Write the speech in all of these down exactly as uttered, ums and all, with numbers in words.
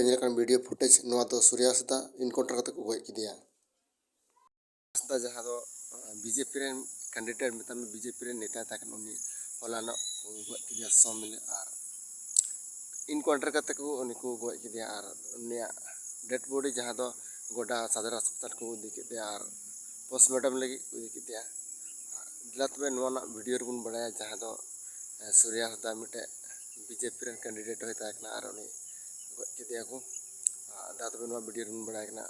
ᱧᱮᱞ ᱠᱟᱱ video footage, ᱱᱚᱣᱟ ᱫᱚ ᱥᱩᱨᱭᱟ ᱦᱟᱸᱥᱫᱟ encounter ᱠᱟᱛᱮ ᱠᱚ ᱜᱚᱡ ᱠᱮᱫᱮᱭᱟ᱾ ᱦᱟᱸᱥᱫᱟ ᱡᱟᱦᱟᱸ ᱫᱚ ᱵᱤᱡᱮᱯᱤ ᱨᱮᱱ candidate, ᱢᱮᱛᱟᱜ ᱢᱮ ᱵᱤᱡᱮᱯᱤ ᱨᱮᱱ ᱱᱮᱛᱟ ᱛᱟᱦᱮᱸ ᱠᱟᱱᱟ, ᱩᱱᱤ ᱦᱚᱞᱟᱱᱚᱜ ᱠᱚ ᱜᱚᱡ ᱠᱮᱫᱮᱭᱟ ᱥᱚᱢᱤᱞ, ᱟᱨ encounter ᱠᱟᱛᱮ ᱠᱚ ᱩᱱᱤ ᱠᱚ ᱜᱚᱡ ᱠᱮᱫᱮᱭᱟ᱾ ᱟᱨ ᱩᱱᱤᱭᱟᱜ dead body ᱡᱟᱦᱟᱸ ᱫᱚ ᱜᱚᱰᱟ ᱥᱚᱫᱚᱨ ᱦᱟᱥᱯᱟᱛᱟᱞ ᱠᱚ ᱤᱫᱤ ᱠᱮᱫᱮᱭᱟ ᱟᱨ postmortem ᱞᱟᱹᱜᱤᱫ ᱠᱚ ᱤᱫᱤ ᱠᱮᱫᱮᱭᱟ᱾ ᱫᱮᱞᱟ ᱛᱚᱵᱮ ᱱᱚᱣᱟ ᱨᱮᱱᱟᱜ video ᱨᱮᱵᱚᱱ ᱵᱟᱲᱟᱭᱟ, ᱡᱟᱦᱟᱸ ᱫᱚ ᱥᱩᱨᱭᱟ ᱦᱟᱸᱥᱫᱟ ᱢᱤᱫᱴᱮᱡ ᱵᱤᱡᱮᱯᱤ ᱨᱮᱱ candidate ᱦᱚᱸᱭ ᱛᱟᱦᱮᱸ ᱠᱟᱱᱟ ᱟᱨ ᱩᱱᱤ ᱜᱚᱡ ᱠᱮᱫᱮᱭᱟ ᱠᱚ᱾ ᱟᱨ ᱫᱮᱞᱟ ᱛᱚᱵᱮ ᱱᱚᱣᱟ video ᱨᱮᱵᱚᱱ ᱵᱟᱲᱟᱭ ᱠᱟᱱᱟ᱾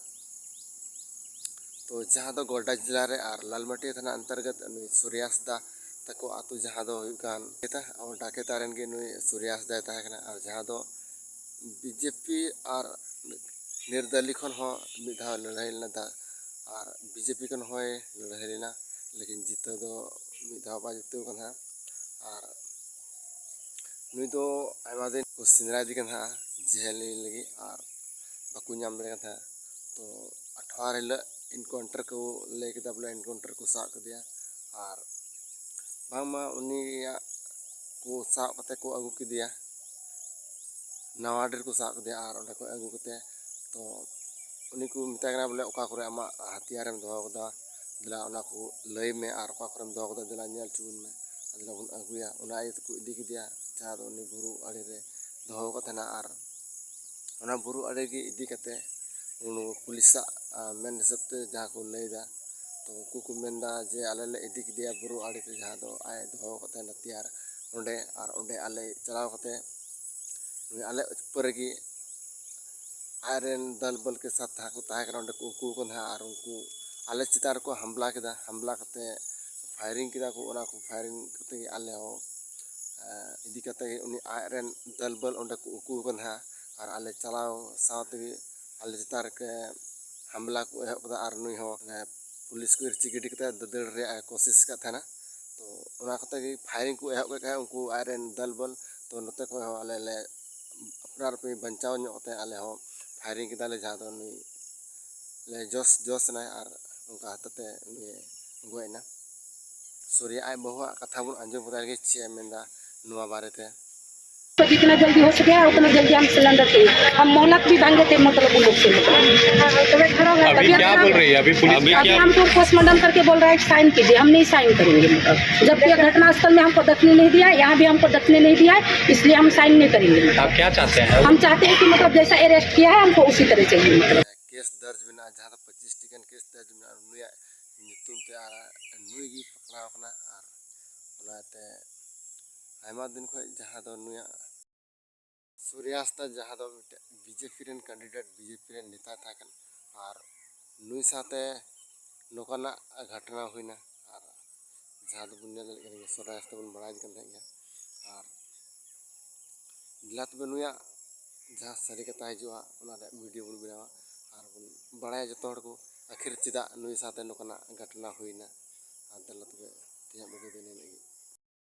ᱛᱚ ᱡᱟᱦᱟᱸ ᱫᱚ ᱜᱚᱰᱰᱟ ᱡᱮᱞᱟ ᱨᱮ ᱟᱨ ᱞᱟᱞᱢᱟᱴᱤᱭᱟ ᱛᱷᱟᱱᱟ ᱚᱱᱛᱚᱨᱜᱚᱛ ᱩᱱᱤ ᱥᱩᱨᱭᱟ ᱦᱟᱸᱥᱫᱟ ᱛᱟᱠᱚ ᱟᱛᱳ ᱡᱟᱦᱟᱸ ᱫᱚ ᱦᱩᱭᱩᱜ ᱠᱟᱱ ᱰᱟᱠᱮᱛᱟ, ᱰᱟᱠᱮᱛᱟ ᱨᱮᱱ ᱜᱮ ᱱᱩᱭ ᱥᱩᱨᱭᱟ ᱦᱟᱸᱥᱫᱟᱭ ᱛᱟᱦᱮᱸ ᱠᱟᱱᱟ᱾ ᱟᱨ ᱡᱟᱦᱟᱸ ᱫᱚ ᱵᱤᱡᱮᱯᱤ ᱟᱨ ᱱᱤᱨᱫᱟᱞᱤ ᱠᱷᱚᱱ ᱦᱚᱸ ᱢᱤᱫ ᱫᱷᱟᱣ ᱞᱟᱹᱲᱦᱟᱹᱭ ᱞᱮᱱᱟ ᱟᱨ ᱵᱤᱡᱮᱯᱤ ᱠᱷᱚᱱ ᱦᱚᱸᱭ ᱞᱟᱹᱲᱦᱟᱹᱭ ᱞᱮᱱᱟ, ᱞᱮᱠᱤᱱ ᱡᱤᱛᱟᱹᱣ ᱫᱚ ᱢᱤᱫ ᱫᱷᱟᱣ ᱵᱟᱭ ᱡᱤᱛᱟᱹᱣ ᱠᱟᱱᱟ᱾ ᱟᱨ ᱱᱩᱭ ᱫᱚ ᱟᱭᱢᱟ ᱫᱤᱱ ᱠᱚ ᱥᱮᱸᱫᱽᱨᱟᱭᱮᱫᱮ ᱠᱟᱱ ᱛᱟᱦᱮᱸᱫ ᱡᱮᱦᱮᱞ ᱞᱟᱹᱜᱤᱫ, ᱟᱨ ᱵᱟᱠᱚ ᱧᱟᱢ ᱫᱟᱲᱮ ᱠᱟᱱ ᱛᱟᱦᱮᱸᱫ᱾ ᱛᱚ ᱟᱴᱷᱣᱟᱨ ᱦᱤᱞᱳᱜ encounter ᱠᱚ ᱞᱟᱹᱭ ᱠᱮᱫᱟ, ᱵᱚᱞᱮ encounter ᱠᱚ ᱥᱟᱵ ᱠᱮᱫᱮᱭᱟ᱾ ᱟᱨ ᱵᱟᱝᱢᱟ ᱩᱱᱤᱭᱟᱜ ᱠᱚ ᱥᱟᱵ ᱠᱟᱛᱮ ᱠᱚ ᱟᱹᱜᱩ ᱠᱮᱫᱮᱭᱟ, ᱱᱟᱣᱟ ᱰᱤ ᱨᱮᱠᱚ ᱥᱟᱵ ᱠᱮᱫᱮᱭᱟ᱾ ᱟᱨ ᱚᱸᱰᱮ ᱠᱷᱚᱱ ᱟᱹᱜᱩ ᱠᱟᱛᱮ ᱛᱚ ᱩᱱᱤ ᱠᱚ ᱢᱮᱛᱟᱭ ᱠᱟᱱᱟ, ᱵᱚᱞᱮ ᱚᱠᱟ ᱠᱚᱨᱮ ᱟᱢᱟᱜ ᱦᱟᱛᱤᱭᱟᱨᱮᱢ ᱫᱚᱦᱚ ᱠᱟᱫᱟ, ᱫᱮᱞᱟ ᱚᱱᱟ ᱠᱚ ᱞᱟᱹᱭ ᱢᱮ, ᱟᱨ ᱚᱠᱟ ᱠᱚᱨᱮᱢ ᱫᱚᱦᱚ ᱠᱟᱫᱟ ᱫᱮᱞᱟ ᱧᱮᱞ ᱦᱚᱪᱚ ᱵᱚᱱ ᱢᱮ, ᱟᱨ ᱫᱮᱞᱟ ᱵᱚᱱ ᱟᱹᱜᱩᱭᱟ᱾ ᱚᱱᱟ ᱤᱭᱟᱹ ᱛᱮᱠᱚ ᱤᱫᱤ ᱠᱮᱫᱮᱭᱟ, ᱡᱟᱦᱟᱸ ᱫᱚ ᱩᱱᱤ ᱵᱩᱨᱩ ᱟᱲᱮ ᱨᱮ ᱫᱚᱦᱚ ᱟᱠᱟᱫ ᱛᱟᱦᱮᱱᱟ᱾ ᱟᱨ ᱚᱱᱟ ᱵᱩᱨᱩ ᱟᱲᱮ ᱜᱮ ᱤᱫᱤ ᱠᱟᱛᱮ ᱩᱱᱠᱩ ᱯᱩᱞᱤᱥᱟᱜ ᱢᱮᱱ ᱦᱤᱥᱟᱹᱵ ᱛᱮ ᱡᱟᱦᱟᱸ ᱠᱚ ᱞᱟᱹᱭᱫᱟ, ᱛᱚ ᱩᱱᱠᱩ ᱠᱚ ᱢᱮᱱᱫᱟ ᱡᱮ ᱟᱞᱮ ᱞᱮ ᱤᱫᱤ ᱠᱮᱫᱮᱭᱟ ᱵᱩᱨᱩ ᱟᱲᱮ ᱛᱮ, ᱡᱟᱦᱟᱸ ᱫᱚ ᱟᱡ ᱫᱚᱦᱚ ᱟᱠᱟᱫ ᱛᱟᱦᱮᱱᱟ ᱦᱟᱛᱤᱭᱟᱨ ᱚᱸᱰᱮ, ᱟᱨ ᱚᱸᱰᱮ ᱟᱞᱮ ᱪᱟᱞᱟᱣ ᱠᱟᱛᱮ ᱟᱞᱮ ᱩᱯᱟᱹᱨ ᱨᱮᱜᱮ ᱟᱡ ᱨᱮᱱ ᱫᱟᱞ ᱵᱚᱞ ᱠᱮ ᱥᱟᱛ ᱡᱟᱦᱟᱸ ᱠᱚ ᱛᱟᱦᱮᱸ ᱠᱟᱱᱟ ᱚᱸᱰᱮ ᱠᱚ ᱩᱠᱩ ᱟᱠᱟᱱᱟ, ᱟᱨ ᱩᱱᱠᱩ ᱟᱞᱮ ᱪᱮᱛᱟᱱ ᱨᱮᱠᱚ ᱦᱟᱢᱞᱟ ᱠᱮᱫᱟ᱾ ᱦᱟᱢᱞᱟ ᱠᱟᱛᱮ firing ᱠᱮᱫᱟ ᱠᱚ, ᱚᱱᱟ ᱠᱚ firing ᱠᱟᱛᱮ ᱜᱮ ᱟᱞᱮ ᱦᱚᱸ ᱤᱫᱤ ᱠᱟᱛᱮ ᱜᱮ ᱩᱱᱤ ᱟᱡ ᱨᱮᱱ ᱫᱟᱞ ᱵᱚᱞ ᱚᱸᱰᱮ ᱠᱚ ᱩᱠᱩ ᱟᱠᱟᱱᱟ᱾ ᱟᱨ ᱟᱞᱮ ᱪᱟᱞᱟᱣ ᱥᱟᱶ ᱛᱮᱜᱮ ᱟᱞᱮ ᱪᱮᱛᱟᱱ ᱨᱮ ᱦᱟᱢᱞᱟ ᱠᱚ ᱮᱦᱚᱵ ᱠᱮᱫᱟ᱾ ᱟᱨ ᱱᱩᱭ ᱦᱚᱸ ᱯᱩᱞᱤᱥ ᱠᱚ ᱤᱨᱪᱤ ᱜᱤᱰᱤ ᱠᱟᱛᱮ ᱫᱟᱹᱫᱟᱹᱲ ᱨᱮᱭᱟᱜ ᱮ ᱠᱳᱥᱤᱥ ᱟᱠᱟᱫ ᱛᱟᱦᱮᱱᱟ᱾ ᱛᱚ ᱚᱱᱟ ᱠᱚᱛᱮ ᱜᱮ firing ᱠᱚ ᱮᱦᱚᱵ ᱠᱮᱫ ᱠᱷᱟᱡ ᱩᱱᱠᱩ ᱟᱡ ᱨᱮᱱ ᱫᱟᱞ ᱵᱚᱞ, ᱛᱚ ᱱᱚᱛᱮ ᱠᱷᱚᱱ ᱦᱚᱸ ᱟᱞᱮ ᱞᱮ ᱟᱯᱱᱟᱨ ᱯᱮ ᱵᱟᱧᱪᱟᱣ ᱧᱚᱜ ᱠᱟᱛᱮ ᱟᱞᱮ ᱦᱚᱸ firing ᱠᱮᱫᱟᱞᱮ, ᱡᱟᱦᱟᱸ ᱫᱚ ᱱᱩᱭ ᱞᱮ ᱡᱚᱥ ᱡᱚᱥ ᱮᱱᱟᱭ᱾ ᱟᱨ ᱚᱱᱠᱟ ᱦᱚᱛᱮᱛᱮ ᱩᱱᱤ ᱜᱚᱡ ᱮᱱᱟ᱾ ᱥᱩᱨᱭᱟ ᱟᱡ ᱵᱟᱹᱦᱩᱣᱟᱜ ᱠᱟᱛᱷᱟ ᱵᱚᱱ ᱟᱸᱡᱚᱢ ᱠᱮᱫᱟ ᱜᱮ ᱪᱮᱫ ᱮ ᱢᱮᱱᱫᱟ ᱱᱚᱣᱟ ᱵᱟᱨᱮᱛᱮ᱾ तो जितना जल्दी हो सके उतना जल्दी हम सिलेंडर चाहिए। हम मोहलत भी मांगे थे, मतलब, उन लोग से, मतलब। अभी क्या बोल रही है अभी पुलिस? अभी हमको पोस्टमार्टम करके बोल रहा है, साइन कीजिए, हम नहीं साइन करेंगे, मतलब, जबकि घटनास्थल में हमको दखनी नहीं दिया, यहाँ भी हमको दखनी नहीं दिया है, इसलिए हम साइन नहीं करेंगे। आप क्या चाहते हैं? हम चाहते हैं कि, मतलब, जैसा अरेस्ट किया है, हमको उसी तरह चाहिए, मतलब। ᱠᱮᱥ ᱫᱟᱨᱡᱽ ᱢᱮᱱᱟᱜᱼᱟ, ᱡᱟᱦᱟᱸ ᱫᱚ ᱯᱚᱸᱪᱤᱥ ᱴᱤ ᱜᱟᱱ ᱠᱮᱥ ᱫᱟᱨᱡᱽ ᱢᱮᱱᱟᱜᱼᱟ ᱱᱩᱭᱟᱜ ᱧᱩᱛᱩᱢ ᱛᱮ, ᱟᱨ ᱱᱩᱭ ᱜᱮ ᱯᱟᱠᱲᱟᱣ ᱟᱠᱟᱱᱟ᱾ ᱟᱨ ᱚᱱᱟᱛᱮ ᱟᱭᱢᱟ ᱫᱤᱱ ᱠᱷᱚᱱ ᱡᱟᱦᱟᱸ ᱫᱚ ᱱᱩᱭᱟᱜ ᱥᱩᱨᱭᱟ ᱦᱟᱸᱥᱫᱟ, ᱡᱟᱦᱟᱸ ᱫᱚ ᱢᱤᱫᱴᱮᱱ ᱵᱤᱡᱮᱯᱤ ᱨᱮᱱ ᱠᱮᱱᱰᱤᱰᱮᱴ, ᱵᱤᱡᱮᱯᱤ ᱨᱮᱱ ᱱᱮᱛᱟᱭ ᱛᱟᱦᱮᱸ ᱠᱟᱱᱟ, ᱟᱨ ᱱᱩᱭ ᱥᱟᱶᱛᱮ ᱱᱚᱝᱠᱟᱱᱟᱜ ᱜᱷᱚᱴᱚᱱᱟ ᱦᱩᱭᱱᱟ᱾ ᱟᱨ ᱡᱟᱦᱟᱸ ᱫᱚᱵᱚᱱ ᱧᱮᱞ ᱫᱟᱲᱮᱭᱟᱜ ᱠᱟᱱ ᱜᱮᱭᱟ, ᱥᱩᱨᱭᱟ ᱦᱟᱸᱥᱫᱟ ᱵᱚᱱ ᱵᱟᱲᱟᱭ ᱠᱟᱱ ᱛᱟᱦᱮᱸ ᱜᱮᱭᱟ᱾ ᱟᱨ ᱫᱮᱞᱟ ᱛᱚᱵᱮ ᱱᱩᱭᱟᱜ ᱡᱟᱦᱟᱸ ᱥᱟᱹᱨᱤ ᱠᱟᱛᱷᱟ ᱦᱤᱡᱩᱜᱼᱟ, ᱚᱱᱟ ᱨᱮᱭᱟᱜ ᱵᱷᱤᱰᱤᱭᱳ ᱵᱚᱱ ᱵᱮᱱᱟᱣᱟ ᱟᱨ ᱵᱚᱱ ᱵᱟᱲᱟᱭᱟ ᱡᱚᱛᱚ ᱦᱚᱲ ᱠᱚ, ᱟᱹᱠᱷᱤᱨ ᱪᱮᱫᱟᱜ ᱱᱩᱭ ᱥᱟᱶᱛᱮ ᱱᱚᱝᱠᱟᱱᱟᱜ ᱜᱷᱚᱴᱚᱱᱟ ᱦᱩᱭᱱᱟ᱾ ᱟᱨ ᱫᱮᱞᱟ ᱛᱚᱵᱮ ᱛᱮᱦᱮᱧᱟᱜ ᱵᱷᱤᱰᱤᱭᱳ ᱫᱚ ᱤᱱᱟᱹᱜ ᱜᱮ᱾